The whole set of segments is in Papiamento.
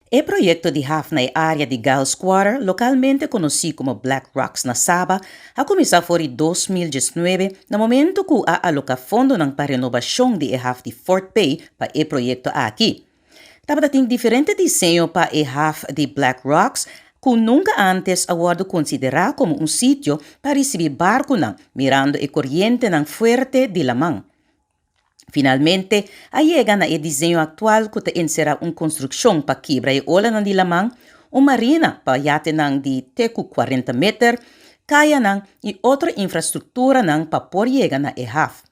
E proyekto di haf na e área di Giles Quarter, lokalmente konosí komo Black Rocks na Saba, a kuminsá for di 2019 na momentu ku a aloká fondonan pa renobashon di e haf di Fort Bay pa e proyekto aki. Tabata tin diferente diseño pa e haf di Black Rocks ku nunka ántes a wòrdu konsiderá komo un sitio pa risibí barkunan mirando e korientenan fuerte di laman. Finalmente, a yega na e diseño aktual ku ta enserá un konstrukshon pa kibra e olanan di laman, un marina pa yatenan di te ku 40 meter, kayanan i otro infrastrukturanan pa por yega na e haf.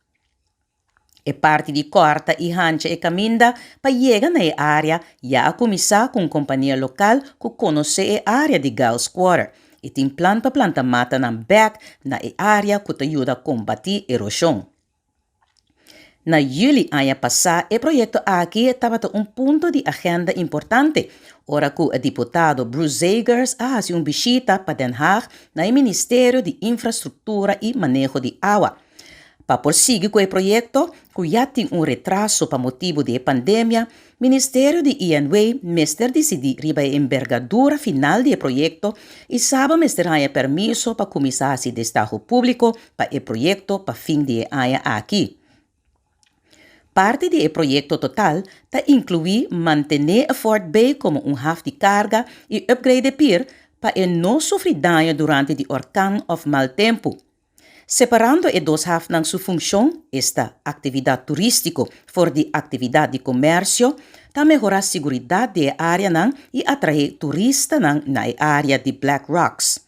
E parti di kòrta i hancha e kaminda pa yega na e área ya a kuminsá ku un kompania lokal ku konosé e área di Giles Quarter i tin plan pa planta matanan bèk na e área ku ta yuda kombatí eroshon. Na yüli aña pasá e proyekto aki tabata un punto di agenda importante ora ku e diputado Bruce Zagers a hasi un bishita pa Den Haag na e Ministerio di Infrastruktura i Maneho di Awa. Pa por sigui ku e proyekto, ku ya tin un retraso pa motibu di e pandemia, Ministerio di INW mester disidí riba e embergadura final di e proyekto i Saba mester haña permiso pa kuminsá hasi destaho públiko pa e proyekto pa fin di e aña aki. Parti di e proyekto total ta inkluí mantené e Fort Bay komo un haf di karga i upgrade e pir pa e no sufri daño durante di orkan òf mal tempu. Separando e dos hafnan su funshon, esta aktividat turístiko for di aktividat di komersio, ta mehorá siguridat di e áreanan i atraé turistanan na e área di Black Rocks.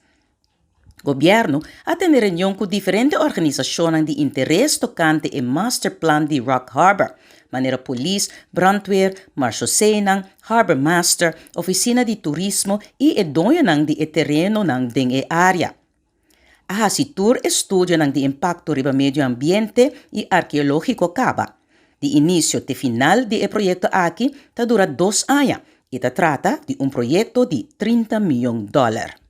Gobièrnu a tene reunion ku diferente organisashonnan di interes tokante e masterplan di Rock Harbor, manera polis, brandweer, marchoseenan, harbor master, ofisina di turismo i e doñonan di e terenonan den e área. A hasi tur estudionan di impakto riba medio ambiente i arkeológiko kaba. Di inisio te final di e proyekto aki ta dura 2 aña i ta trata di un proyekto di 30 mion dòler.